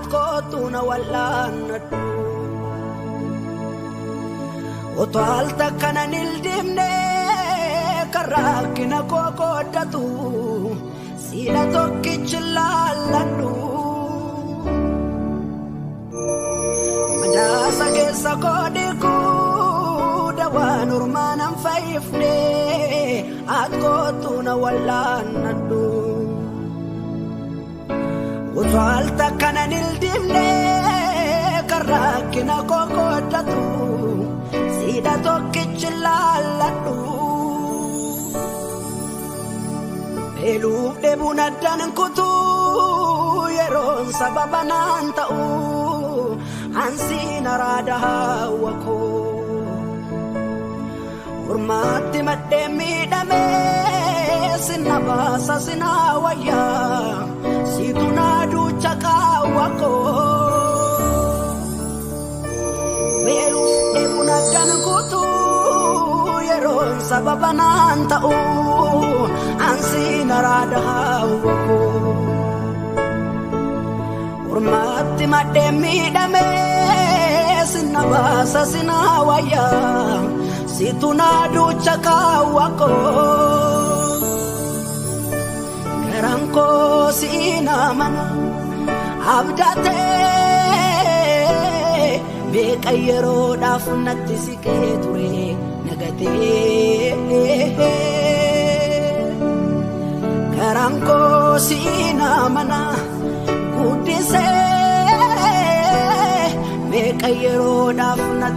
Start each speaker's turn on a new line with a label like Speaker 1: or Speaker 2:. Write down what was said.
Speaker 1: At kootu na wal'aannadhu. Otoo al takka nan ildiimne kan rakkina koo qooddatu siidha tokkichi laalladhu. Madaasa keessa koo dhiquu dawaan ormaan an fayyifne at kootu na wal'aannadhu. Otoo al takka nan ildiimne kan rakkina koo qooddatu siidha tokkichi laalladhu. Beeluuf dheebuun addaan kutuu yeroon sababa naan ta'u ansiin araada hawwa koo. Ormaatti maddee miidhamee sinna baasa sinna wayyaa siitu naa duucha kaawwa koo. Beeluuf dheebuun addaan kutuu yeroon sababa naan ta'u ansiin araada hawwa koo. Ormaatti maddee miidhamee sinna baasa sinna wayyaa siitu naa duucha kaawwa koo. Garaan koo siin amana abdatee meeqa yeroodhaaf natti siqee ture nagatee. Garaan koo siin amana guddisee meeqa yeroodhaaf natti.